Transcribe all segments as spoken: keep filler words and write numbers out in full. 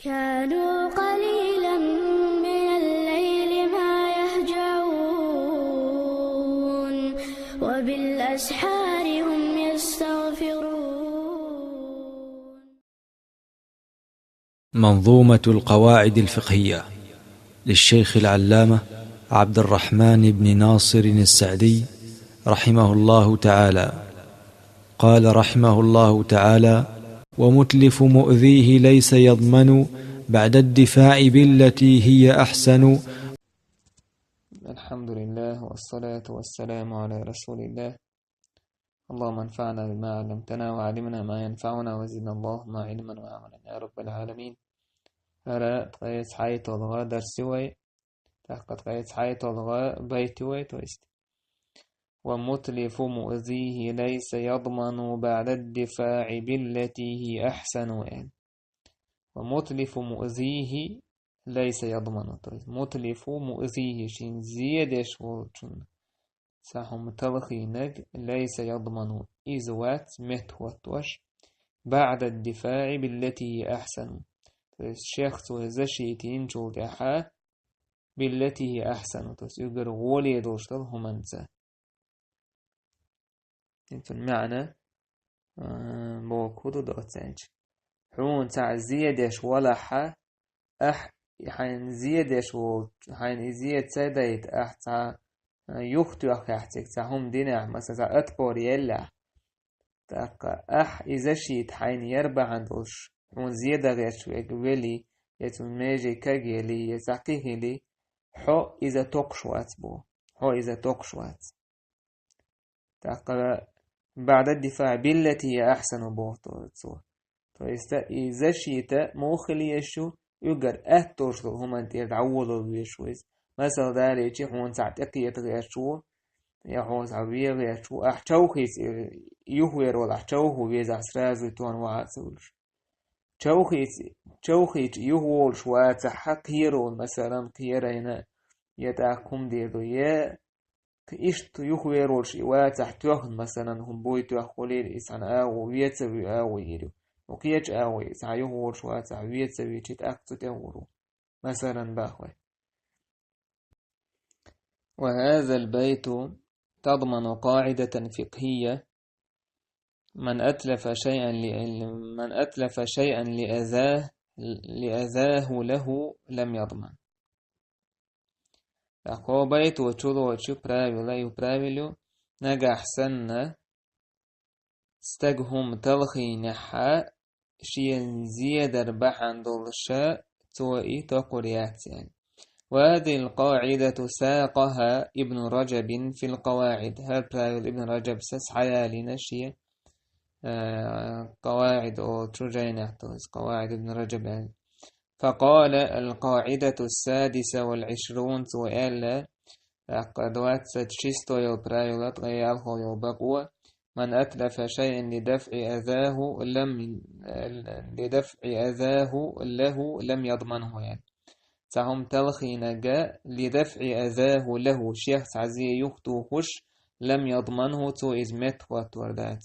كانوا قليلا من الليل ما يهجعون، وبالأسحار هم يستغفرون. منظومة القواعد الفقهية للشيخ العلامة عبد الرحمن بن ناصر السعدي رحمه الله تعالى. قال رحمه الله تعالى: "ومتلف مؤذيه ليس يضمن بعد الدفاع بالتي هي أحسن". الحمد لله والصلاة والسلام على رسول الله. اللهم انفعنا بما علمتنا وعلمنا ما ينفعنا وزدنا اللهم علما وعملا يا رب العالمين. Ара ткъаец хьайтолгъа дарси вай, тахкъа ткъаец хьайтолгъа байти вай, то есть: "ومتلف مؤذيه ليس يضمن بعد الدفاع بالتي هي أحسن". "ومتلف مؤذيه ليس يضمن". То есть متلف مؤذيه, шин зе деш волчун цхьа хӀума талхийнарг, ليس يضمن, из вац меттахӀоттош, بعد الدفاع بالتي هي أحسن. То есть шех цо защита йинчул тӀехьа, بالتي هي أحسن, то есть угар гӀоле долуш долу хӀуманца. Цуьнан маьӀна, а, боху хӀун ду доцценча. Хьуна цхьа зе деш валахьа, ахь хьайна зе деш волчу, хьайна и зе ца дайта, ахь цхьа, а, юхатоьххехь цига, цхьа хӀума динехь, масала, цхьа отпор еллехь, тӀаккха ахь и защита хьайна яр бахьана долуш, хьуна зе дан гӀерташ верг вели, я цуьнан меже кагъели, я цхьа кхин хили, хьо иза токхуш вац боху. Хьо иза токхуш вац. ТӀаккха بعد الدفاع بالتي هي أحسن боху цо. То есть и защита муха хила езаш ю, угар аьтто долуш долу хӀуманна тӀера дӀаволавала везаш ву иза. Масала далийча, хьуна цхьа тӀекхета гӀерташ ву, я хьуна цхьа вен гӀерташ ву, ахь човхийца юхавер волу, ахь човхо везахь, сразу тонна ваха а ца вуьлуш. Човхийца, човхийча юхаволуш вацахь, кхеро, масалан, кхерайна, я тӀаккха хӀума дийр ду, я иштта юхавер волуш и вацахь тоьхна, масалан, хӀума буй тоьхна хуьлийла, и цхьана агӀо вен ца вуьй, агӀо йийр ю. Ну, кхечу агӀо и цхьа юхаволуш вацахь, вен ца вуьйчи, тӀаккха цу тӀе гӀур ву. Масалан, боху вай. وهذا البيت تضمن قاعدة فقهية: من أتلف شيئا ل-، من أتلف شيئا لأذاه، لأذاه له لم يضمن. ТӀаккха хӀокху байто чулоцу правила, и правило: нагахь санна стага хӀума талхийнехь, шена зе дар бахьана долуша цо и токхур яц аьлла. وهذه القاعدة ساقها ابن رجب في القواعد. ХӀара правило Ибн Раджабас схьаялийна шен, а, КъаваӀид олучу жайнахь, то есть КъаваӀид Ибн Раджаб аьлла. فقال: القاعدة السادسة والعشرون, цо аьлла, тӀаккха двадцать шестой йолу правило, ткъе ялхо йолу бакъо: من أتلف شيئا لدفع أذاه لم، لدفع أذاه له لم يضمنه, ян. Цхьа хӀума талхийнарг, لدفع أذاه له, шех цхьа зе юхатухуш, لم يضمنه, цо иза меттахӀоттор дац.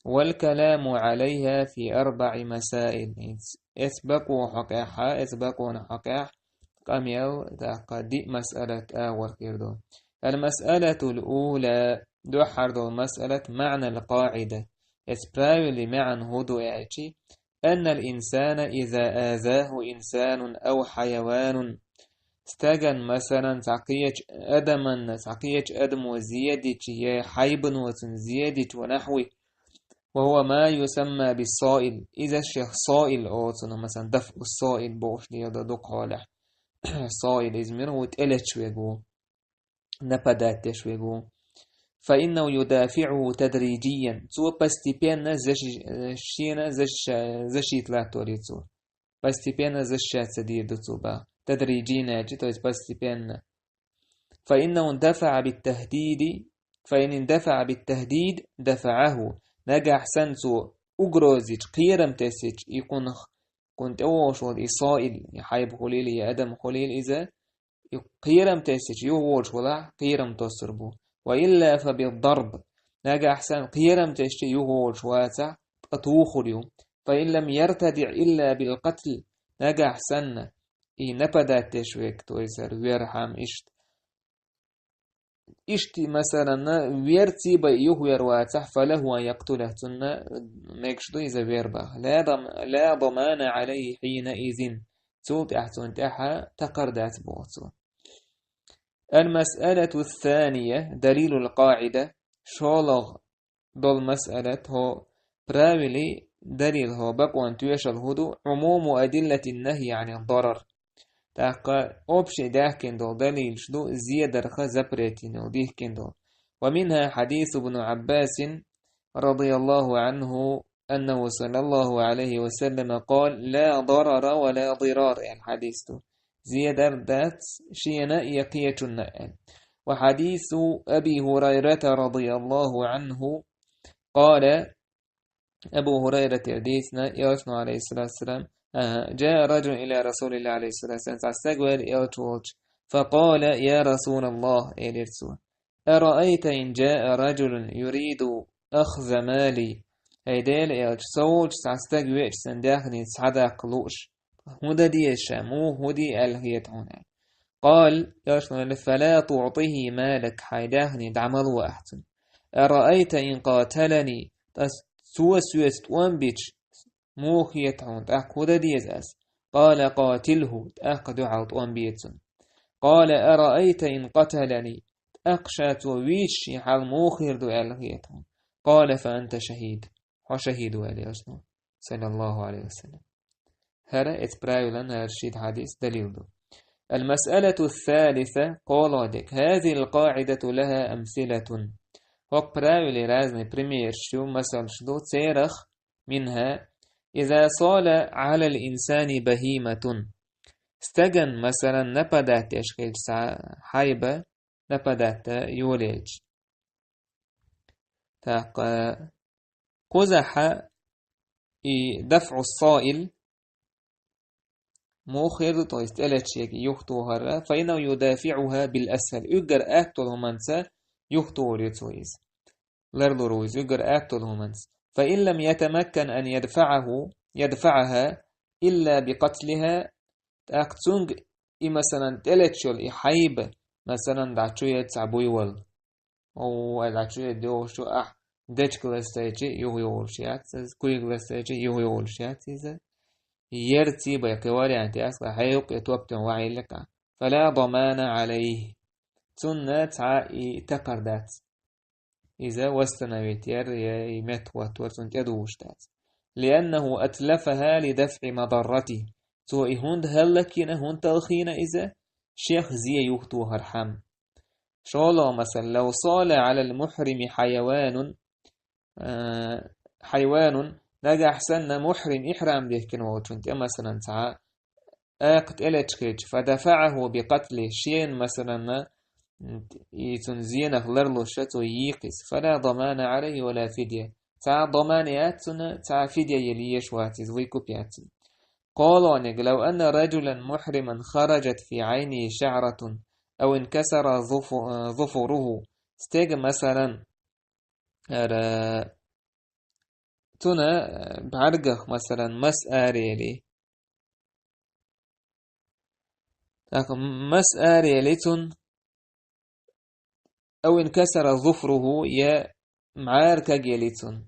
والكلام عليها في أربع مسائل. Эц-, эцу бакъо хьокъехь, эцу бакъонан хьокъехь къамел, тӀаккха диъ масъалат агӀор хир ду. المسألة الأولى, дуьххьара долу масъалат, معنى القاعدة. Эцу правилан маьӀна хӀун ду аьлчи: أن الإنسان إذا آذاه إنسان أو حيوان. Стагана, масалан, цхьа кхечу адаманна, цхьа кхечу адамо зе дича, я хьайбано цунна зе дича, ونحوه, وهو ما يسمى بالصائل. Иза шех соил олу цунах, масалан, دفع الصائل бохуш леладо дукха хьолехь. Соил иза мила ву, тӀелечу верг ву, нападать деш верг ву. فإنه يدافعه تدريجيا. Цо постепенно защи-, шена защи-, защита латтор ю цо. Постепенно защищаться дийр ду цо бах. تدريجيا аьлчи, то есть постепенно. فإنه اندفع بالتهديد، فإن اندفع بالتهديد دفعه. Нагахь санна цо угрозича, кхерам тесича, и кхунах, кхунна тӀевогӀуш волу и соил, и хьайба хуьлийла, и адам хуьлийла иза, и кхерам тесича, юхаволуш валахь, кхерам тоссур бу. وإلا فبالضرب. Нагахь санна кхерам тесча юхаволуш вацахь, ткъа тухур ю. فإن لم يرتدع إلا بالقتل. Нагахь санна, и нападать деш верг, то есть вер хьам иштта. Иштта, масалан, вер цӀий бай юхавер вацахь, فله أن يقتله, цунна мегаш ду иза вер баха. لا ضم-، لا ضمان عليه حينئذ. Цул тӀаьхьа цунна тӀехьа такхар дац боху цо. المسألة الثانية، دليل القاعدة, шолгӀа долу масъалат, хӀо правили далил, хӀо бакъонан тоьшалла хӀун ду, عموم أدلة النهي عن الضرر. ТӀаккха общий даьхкина долу далилаш ду, зедарх запрет йина йолу дихкина долу. ومنها حديث ابن عباس رضي الله عنه أنه صلى الله عليه وسلم قال: لا ضرر ولا ضرار, аьлла хьадис ду. Зедар дац шена а, я кхечунна а, аьлла. وحديث أبي هريرة رضي الله عنه قال, Абу ХӀурайратера дийцина, Элчано, عليه الصلاة والسلام, аха, جاء رجل إلى رسول الله عليه الصلاة والسلام, цхьа стаг веара Элча волчу, فقال: يا رسول الله, элира цо, أرأيت إن جاء رجل يريد أخذ مالي. ХӀай Делан Элча, со волчу цхьа стаг веача, сан даьхни схьадаккха лууш, хӀун дан деза ша, муха, хӀун де аьлла хета хьуна? قال, Элчано элира: فلا تعطه مالك, хьайн даьхни дӀа ма ло ахь цунна. أرأيت إن قاتلني, ткъа цо соьца тӀом бича, муха хета хьуна, тӀаккха хӀун дан деза ас? قال: قاتله, тӀаккха дуьхьал тӀом бе цунна. قال: أرأيت إن قتلني, тӀаккха ша цо вийча, шен хьал муха хир ду аьлла хета хьуна? قال: فأنت شهيد, хьо шахӀид ву, аьлла Элчано, صلى الله عليه وسلم. ХӀара эцу правилан, хӀара шийтта хьадис далил ду. المسألة الثالثة, кхоалгӀа дерг. هذه القاعدة لها أمثلة. ХӀокху правиле разный примераш ю, масалш ду, церах, منها: إذا صال على الإنسان بهيمة. Стагана, масалан, нападать деш хилча цхьа хьайба, нападать дан йолаелча. ТӀаккха кхузахь и دفع الصائل муха хир ду, то есть тӀелеташ ерг юхатохар, فإنه يدافعها بالأسهل, уггар атта долу хӀуманца юхатохур ю цо иза. Ларлур ву иза уггар атта долу хӀуманца. فإن لم يتمكن أن يدفعه، يدفعها إلا بقتلها, тӀаккха цуьнга и, масалан, тӀелеташ йолу и хьайба, масалан, дӀа чу едда цхьа буйволу. О, ай, дӀа чу едда йогӀуш чу ахь дечиг ластайчи, юхайогӀуш яц иза, куьйга ластайчи, юхайогӀуш яц иза. Ер цӀий бай кхин вариант яц, хьайкъе топ тӀе вахьийла кхаъ. فلا ضمان عليه. Цунна цхьа и такхар дац. Иза восстановить яр, я и меттахӀоттор цунна тӀедугӀуш дац. لأنه أتلفها لدفع مضرته. Цо и хӀунда хӀаллакйина, хӀунда талхийна иза, шех зе юхатохархьама. ШолгӀа масал: لو صال على المحرم حيوان, а, حيوان, нагахь санна мухьрим, ихьрам дихкина волчун тӀе, масалан, цхьа акха тӀелеташ хилча, فدفعه بقتله, шена, масалан, и цунна зенах ларлуш цо йийкха иза, فلا ضمان عليه ولا فدية. Цхьа а доман яц цунна, цхьа а фидя яла езаш вац иза, выкуп яц цунна. КхоалгӀа дерг: لو أن رجلا محرما خرجت في عينه شعرة أو انكسر ظف-, ظفره. Стеган, масалан, ара, цунна, э, бӀаьргах, масалан, мас араелий. ТӀаккха мас араелий цунна, أو انكسر ظفره, я мӀара кагъелий цунна.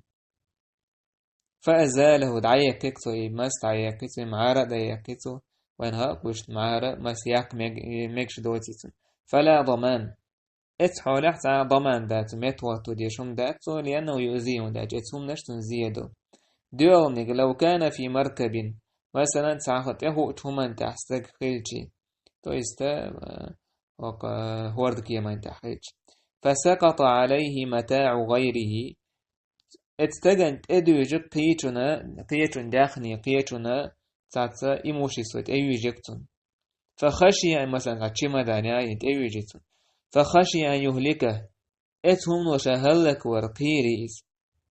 فأزاله, дӀаяккхи цо и мас, дӀаяккхи цо и мӀара, дӀаяккхи цо, вайна хаьа, кхуьшта мӀара, мас яккха мег-, мегаш доций цунна. فلا ضمان. Эцу хьолехь цхьа а доман дац, меттахӀотто дезаш хӀума дац цо, لأنه يؤذيه, хӀунда аьлча эцу хӀуманаш цунна зе ду. ДоьалгӀаниг: لو كان في مركب, масалан, цхьа хӀу-, тӀехуучу хӀуманна тӀехь стаг хилчий, то есть, э, оха хӀордкеман тӀехь хилча. فسقط عليه متاع غيره, эцу стагана тӀедуьйжу кхечунна, кхечун даьхни, кхечунна цхьацца имущество тӀеюьйжу цунна. فخشي, масалан, цхьа чемодан яй тӀеюьйжи цунна. فخشي أن يهلكه, эцу хӀумано ша хӀаллаквар кхийри иза.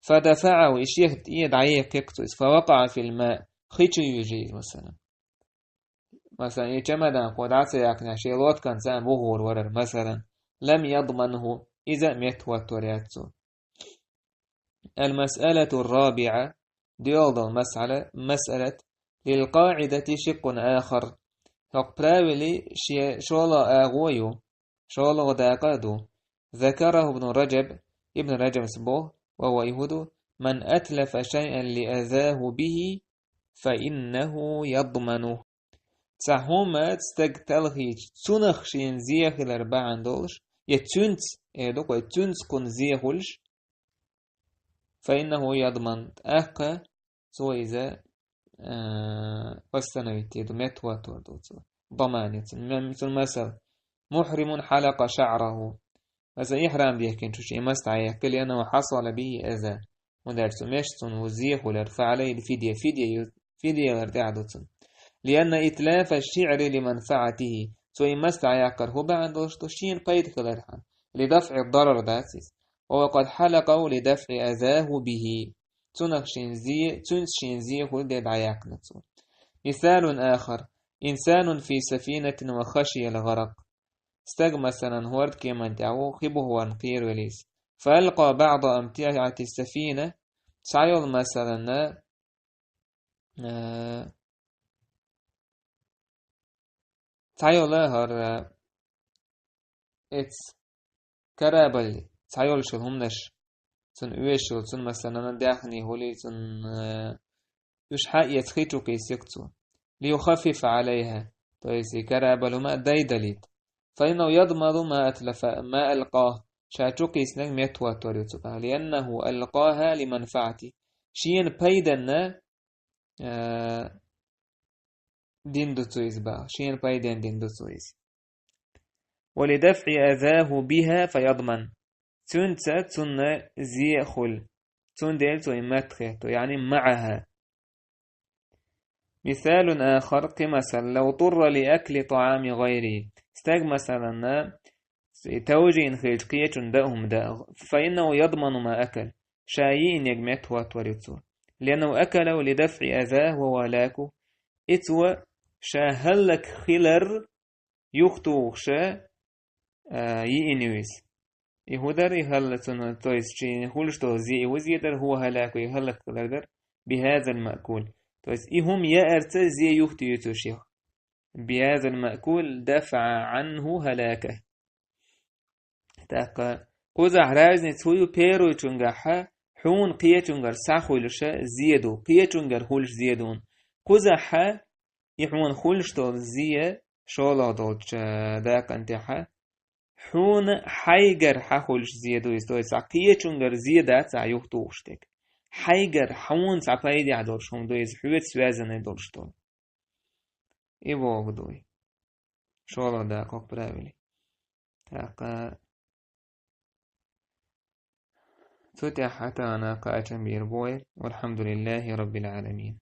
فدفعه, и шех тӀе дӀаеккхи цо иза. فوقع في الماء, хи чу юьйжи иза, масалан. Масалан, и чемодан кхо дӀа ца яьккхинехь, шен лодкан цхьаьна вухур варара, масалан. لم يضمنه, иза меттахӀоттор яц цо. المسألة الرابعة, доьалгӀа долу масъала, масъалат: للقاعدة شق آخر. ХӀокху правиле шен шолгӀа агӀо а ю, шолгӀа дакъа а ду. ذكره ابن رجب, Ибн Раджабас боху, وهو, и хӀун ду: من أتلف شيئا لأذاه به فإنه يضمنه. Цхьа хӀума стаг талхийча, цунах шена зе хилар бахьана долуш, я цуьнца, эр ду-кх вай, цуьнца кхунна зе хуьлуш, فإنه يضمن, тӀаккха цо иза, а, восстановить дийр ду, меттахӀоттор ду цо. Даман ю цунна. М-, цуьнан масал: محرم حلق شعره. Аса ихьрам дехкинчу шен маста дӀаяьккхи, لأنه حصل به أذى. ХӀунда аьлча цу мешца цунна ву зе хуьлура, فعليه الفدية, фидия ю, фидия ялар тӀехь ду цунна. لأن إتلاف الشعر لمنفعته. Цо и маста дӀаяккхар хӀун бахьана долуш ду, шена пайда хилархьама. لدفع الضرر дац иза. وهو قد حلقه لدفع أذاه به. Цунах шена зе, цуьнца шена зе хуьлу де дӀаяьккхина цо. مثال آخر: إنسان في سفينة وخشي الغرق. Стаг, масалан, хӀорда кеман тӀехь ву, хи бухарна кхеравелла иза. فألقى بعض أمتعة السفينة, цхьайолу, масалан, а, цхьайолу хӀара, эц, корабль, цхьайолуш йолу хӀуманаш, цунна оьшуш йолу, цунна, масалан, даьхни хуьлий, цунна, а, уьш хьаэца хи чу кхийсира цо. ليخفف عليها, то есть и корабль хӀума дайдалийта. فإنه يضمن ما أتلف، ما ألقاه, ша чу кхийсинарг меттахӀоттор ю цу тӀехь. لأنه ألقاها لمنفعته. Шена пайданна, а, дина ду цо иза боху, шена пайденна дина ду цо иза. ولدفع أذاه بها فيضمن. Цуьнца цунна зе а хуьлу. Цундела цо и меттахӀетто, يعني معها. مثال آخر, кхин масал: لو اضطر لأكل طعام غيره. Стаг, масалан, и товжийна хилча кхечунна дан хӀума дан, فإنه يضمن ما أكل. Ша йиънарг меттахӀоттор ю цо. لأنه أكله لدفع أذاه وهو هلاك. И цо ша хӀаллакьхилар юхатухуша, а, йиъна ю иза. И хӀун дара, и хӀаллакьхилар, то есть шена хуьлуш долу зе, и хӀун зе дара, هو هلاك, и хӀаллакьхилар дара, بهذا المأكول. То есть и хӀума яарца зе юхатуьйцу шех. بهذا المأكول دفع عنه هلاكه. ТӀаккха кхузахь разница хӀун ю, первыйчуьнгахь хьуна кхечуьнгара схьахуьлуша зе ду, кхечуьнгара хуьлуш зе ду хьуна. Кхузахь и хьуна хуьлуш долу зе шолгӀа долчу дакъана тӀехь хьуна хьайгара схьахуьлуш зе ду иза, то есть цхьа кхечуьнгара зе дац ахь юхатухуш дерг. Хьайгара хьуна цхьа пайдехь долуш хӀума ду иза, хьоьца связанный долуш долу. И боху ду и. ШолгӀа дакъа хӀокху правиле. ТӀаккха цу тӀехь хьатана кхачам бийр бой. والحمد لله رب العالمين.